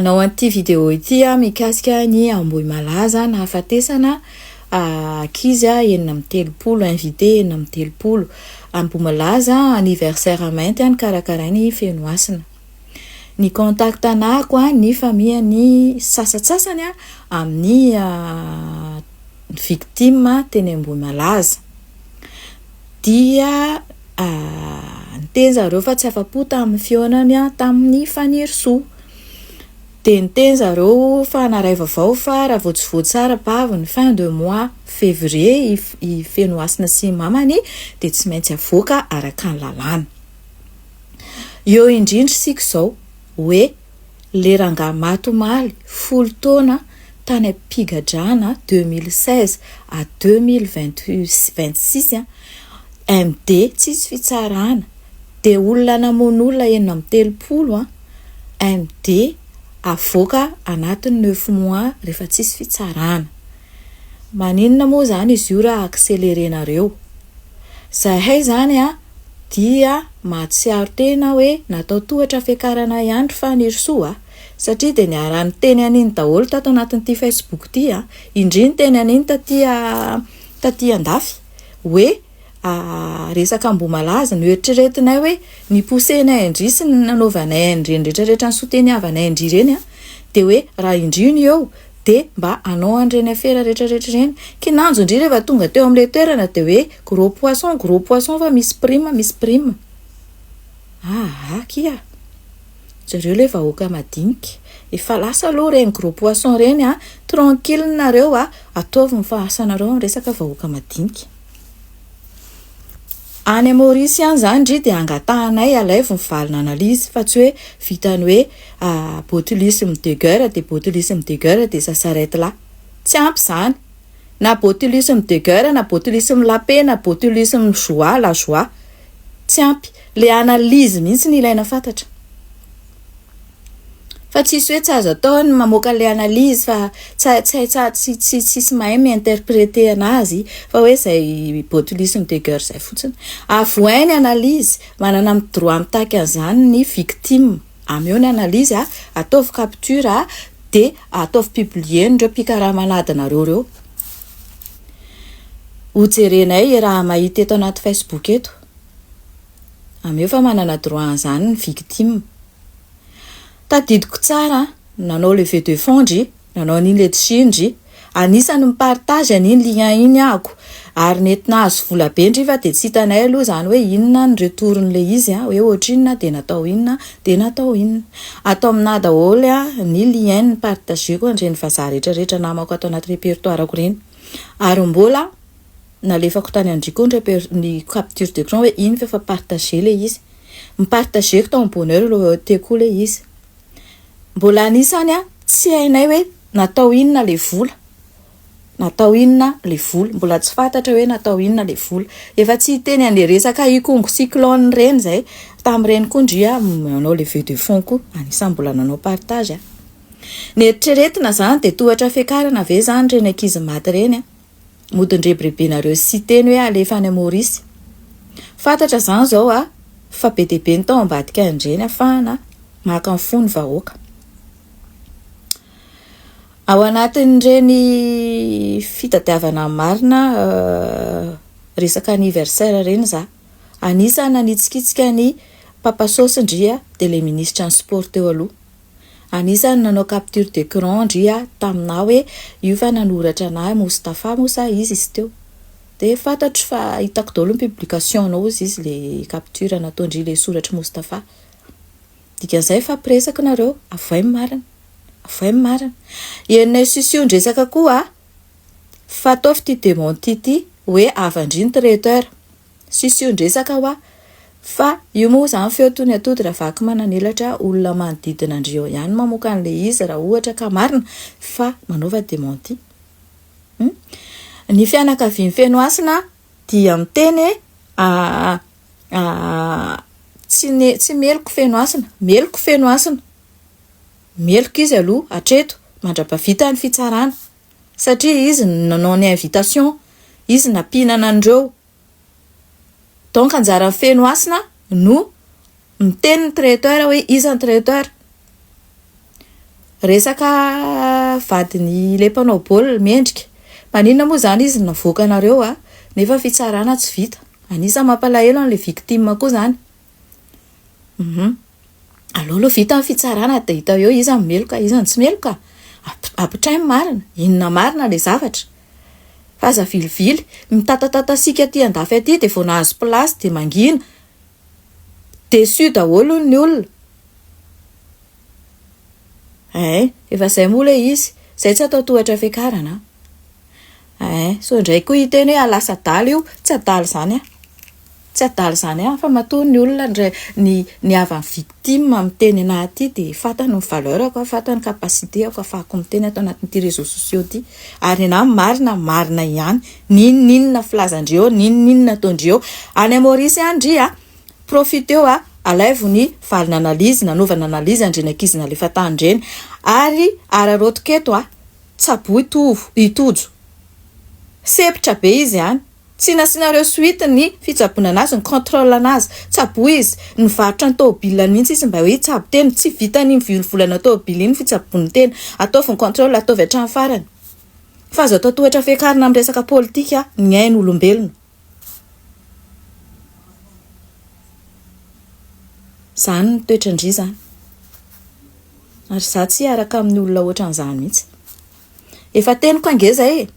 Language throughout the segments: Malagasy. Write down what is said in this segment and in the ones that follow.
Hanao an'ity vidéo ity aho mikasika ny Ambohimalaza nahafatesana ankizy 36, invité 36. Ambohimalaza anniversaire mainty nokarakarain'i Fenohasina. Ny contact anahako ny famille ny sasatsasany amin'ny victime teny Ambohimalaza dia niteny zareo fa tsy afa-po tamin'ny fihaonany tamin'i Fanirisoa. Dia niteny zareo fa naharay vaovao fa raha vao tsy voatsara bavy ny fin de mois février i Fenohasina sy i mamany dia tsy maintsy avoaka araka ny lalàna. Eo indrindra isika izao hoe le rangahy maty omaly 10 taona tany am-pigadrana 2016 à 2026 MD tsisy fitsarana dia olona namono olona 36 MD avoaka anatin'ny neuf mois rehefa tsisy fitsarana. Maninona moa izany izy io raha accelerer-nareo? Zahay izany dia mahatsiaro tena hoe natao tohatra fiakarana ihany ry Fanirisoa a! Satria dia niara-niteny an'iny daholo tato anatin'ity Facebook ity a! Indry niteny an'iny taty taty andafy hoe resaka Ambohimalaza, noeritreretinay hoe ni-pousser-nay an-dry sy ny nanaovanay an'ireny rehetrarehetra ni-soutenir-vanay an-dry ireny dia hoe raha indry no eo dia mba hanao an'ireny afera rehetrarehetra ireny. Kinanjo indry rehefa tonga teo amin'ilay toerana dia hoe gros poisson, gros poisson fa misy prime, misy prime. Aa kia! Jereo ilay vahoaka madinika. Efa lasa aloha ireny gros poisson ireny a! Tranquille nareo a! Ataovy ny fahasanareo amin'ny resaka vahoaka madinika. Any Maurice ihany izany ndry dia angatahanay alaivo ny valina analyse fa tsy hoe vitan'ny hoe botulisme de guerre dia botulisme de guerre dia ça s'arrête là. Tsy ampy izany. Na botulisme de guerre na botulisme la paix na botulisme joie la joie. Tsy ampy. Le analyse mihitsy no ilaina fantatra. Fa tsisy hoe tsy azo atao ny mamoaka le analyse fa tsy tsy tsy tsy tsisy mahay mi-interpreter anazy fa hoe zay botulisme de guerre zay fotsiny. Avohay ny analyse, manana ny droit mitaky an'izany ny victime. Ameo ny analyse a, ataovy capture a, de ataovy publier-n'ireo mpikarama an'adinareo ireo. Ho jerenay raha mahita eto anaty Facebook eto. Ameo fa manana droit an'izany ny victime. Tadidiko tsara an, nanao levée de fonds ndry, nanao an'iny letchi iny ndry, anisany mi-partage an'iny lien iny ahako, ary nety nahazo vola be ndry fa dia tsy hitanay aloha izany hoe inona ny retour-n'ilay izy an, hoe ohatrinona dia natao inona dia natao inona. Ato aminà daholo an ny lien ni-partager-ko an'ireny vazaha rehetra rehetra namako ato anaty repertoire-ko ireny, ary mbola nalefako tany an-dry koa ny reper- ny capture d'écran hoe iny fa efa partager ilay izy. Mi-partager-ko tao amin'ny bonheur aloha teo koa ilay izy. Mbola anisany an, tsy hainay hoe natao inona ilay vola, natao inona ilay vola, mbola tsy fantatra hoe natao inona ilay vola. Efa tsy hiteny an'ilay resaka Ikongo cyclone ireny izay, tamin'ireny koa ndry aho nanao levée de fonds koa, anisan'ny mbola nanao partage aho. Ny eritreretina izany dia tohatra fiakarana ve izany ireny ankizy maty ireny an? Mody nirebirebenareo sy teny hoe alefa any Maurice. Fantatra izany izao a, fa be dia be ny tao ambadika an'ireny afahana maka ny fo ny vahoaka. Ao anatin'ireny fitadiavana ny marina resaka anniversaire ireny za. Anisan'ny nanitsikitsika ny Papa Saosy ndry dia ilay minisitra ny sport teo aloha. Anisany nanao capture d'écran ndry aho taminà hoe io fa nanoratra anà Moustapha moa sa iza izy teo? Dia fantatro fa hitako daholo ny publication-nao hozy izy le capture nataon-dry le soratr'i Moustapha. Dikan'izay hifampiresaka nareo, avoay ny marina, avoay ny marina. Henonay sision-dresaka koa fa ataovy ity démenti ity hoe havan-dry ny traiteur. Sision-dresaka hoa fa io moa izany feo toy ny atody raha vaky manan'elatra olona manodidina an-dry eo ihany mamoaka an'ilay izy raha ohatra ka marina fa manaova démenti. Hum. Ny fianakavian'i Fenohasina dia miteny hoe tsy ne- tsy meloko Fenohasina, meloko Fenohasina. Meloka izy aloha hatreto mandra-pahavita ny fitsarana. Satria izy no nanao ny invitation, izy nampihinana an'ireo. Donc anjaran'i Resaka vadin'ny le mpanao baolina, mendrika. Maninona moa izany izy no navoakanareo a? Nefa fitsarana tsy vita. Anisan'ny mampalahelo an'ilay victime koa izany. Hum. Aleo aloha vita ny fitsarana dia hita eo iza no meloka, iza no tsy meloka. Ampitray ny marina. Inona marina ilay zavatra. Fa aza avilivily. Mitatatata-sika aty andafy aty dia vao nahazo place dia mangina. Déçu daholo ny olona. Ein, efa zay moa ilay izy. Zay tsy atao tohatra fiakarana an. Ein, sao indray koa hiteny hoe lasa adala io. Tsy adala izany aho. Tsy adala izany aho fa matoa ny olona ndray ny ny havan'ny victime miteny anah aty dia fantany ny valeur-ko, fantany ny capacité-ko ahafahako miteny ato anatin'ity réseaux sociaux ity. Ary ny anah ny marina marina ihany. N'inon'inona filazan-dreo, n'inon'inona ataon-dreo. Any Maurice any ndry a! Profiteo a! Alaivo ny valiny analyse nanaovana analyse an'ireny ankizy nalefa tany ireny ary araraotiko eto a! Tsaboy tovo i Tojo. Sempotra be izy any. Tsy nasianareo suite ny fitsaboana anazy, ny contrôle anazy. Tsaboy izy. Nivarotra ny tômôbilany mihitsy izy mba hoe hitsabo tena. Tsy vitan'iny volivolana tômôbily iny ny fitsaboany tena. Ataovy ny contrôle, ataovy hatramin'ny farany. Fa azo atao tohatra fiakarana amin'ny resaka politika ny ain'olombelona. Zany ny toetran-dry zany. Ary za tsy hiaraka amin'ny olona ohatran'izany mihitsy. Efa teniko ange zay e.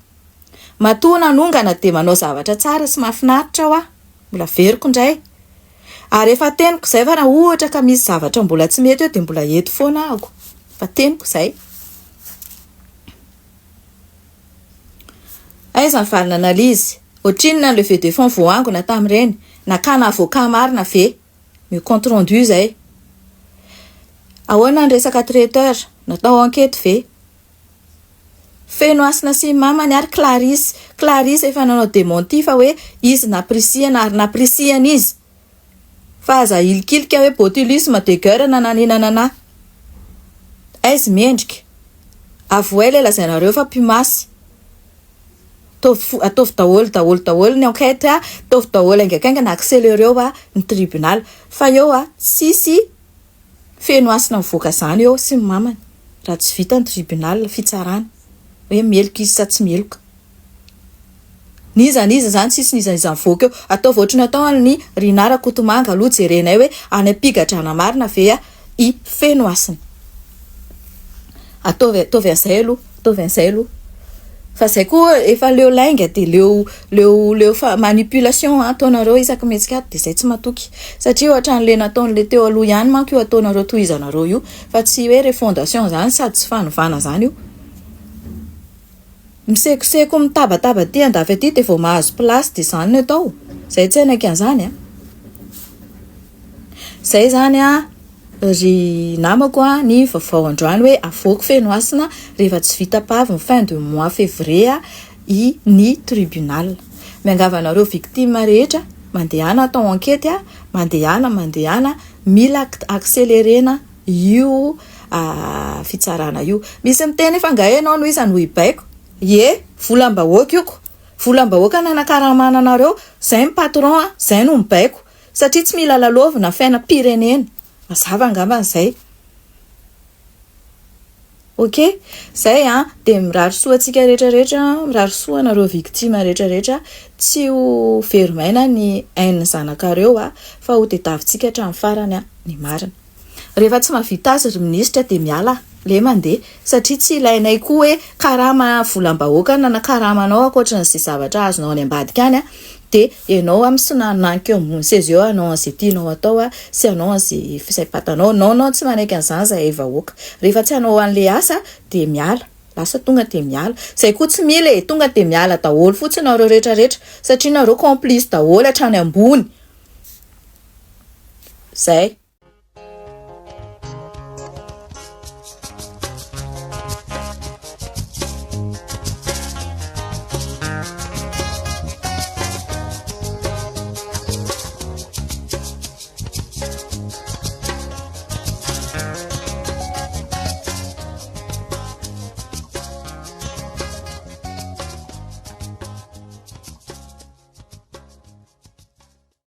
Matoa nanongana dia manao zavatra tsara sy mahafinaritra hoa. Mbola averiko indray. Ary efa teniko izay fa raha ohatra ka misy zavatra mbola tsy mety eo dia mbola eto foana ahako. Efa teniko izay. Aiza ny valiny analyse? Ohatrinona ny levée de fonds voaangona tamin'ireny? Nakana avocat marina ve? Ny compte rendu izay. Ahoana ny resaka traiteur? Natao enquête ve? Feno hasina sy mamany ary Clarisse. Clarisse efa nanao démenti fa hoe izy nampirisihana ary nampirisihana izy. Fa aza ahilikilika hoe botulisme de guerre na nanina nana. Aiza mendrika. Avouer ilay lazainareo fa mpimasy. Ataovy ataovy daholo daholo daholo ny enquête, ataovy daholo haingankaingana, accelereo ny tribunal. Fa eo tsisy feno hasina mivoaka zany eo sy ny mamany raha tsy vita ny tribunal, fitsarana hoe meloka izy sa tsy meloka. N'iza n'iza zany tsisy n'iza n'iza mivoaka eo. Ataovy ohatry ny atao an'i Rinah Rakotomanga aloha jerenay hoe any am-pigadrana marina ve i Fenohasina. Ataovy ataovy an'izay aloha, ataovy an'izay aloha. Fa zay koa efa leo lainga dia leo leo leo fa manipulation ataonareo isaky mihetsika ato dia zay tsy matoky. Satria ohatran'le nataon'le teo aloha ihany manko io ataonareo tohizanareo io fa tsy hoe refondation zany sady tsy fanovana zany io. Misekoseko mitabataba aty andafy aty dia vao mahazo place dia izany no atao? Zay tsy hanaiky an'izany a! Zay izany a ry namako a ny vaovao androany hoe avoako Fenohasina rehefa tsy vita pavy ny fin de mois février i ny tribunal. Miangavy anareo victime rehetra mandehana atao enquete a, mandehana mandehana mila accelerena io fitsarana io. Misy miteny fa nga ianao no iza no hibaiko? Ie, volam-bahoaka io ko. Volam-bahoaka nanakaramana anareo, zay ny patron a, zay no mibaiko. Satria tsy mila lalaovina fiainam-pirenena. Mazava angambany zay. Ok, zay an, dia mirary soa antsika rehetra rehetra, mirary soa anareo victime rehetra rehetra, tsy ho very maina ny ain'ny zanakareo a, fa ho tediavintsika hatramin'ny farany ny marina. Rehefa tsy mahavita azy ry minisitra dia miala le mandeha satria tsy ilainay koa hoe karama volam-bahoaka nanakaramanao ankoatran'izay zavatra azonao any ambadika any dia ianao misonananka eo ambony seza eo hanao an'izay tianao atao sy hanao an'izay fisaim-patanao. Non non tsy manaiky an'izany izahay vahoaka. Rehefa tsy hanao an'ilay asa dia miala. Lasa tonga dia miala. Izay koa tsy mila e, tonga dia miala daholo fotsiny nareo rehetra rehetra satria nareo complice daholo hatrany ambony. Zay.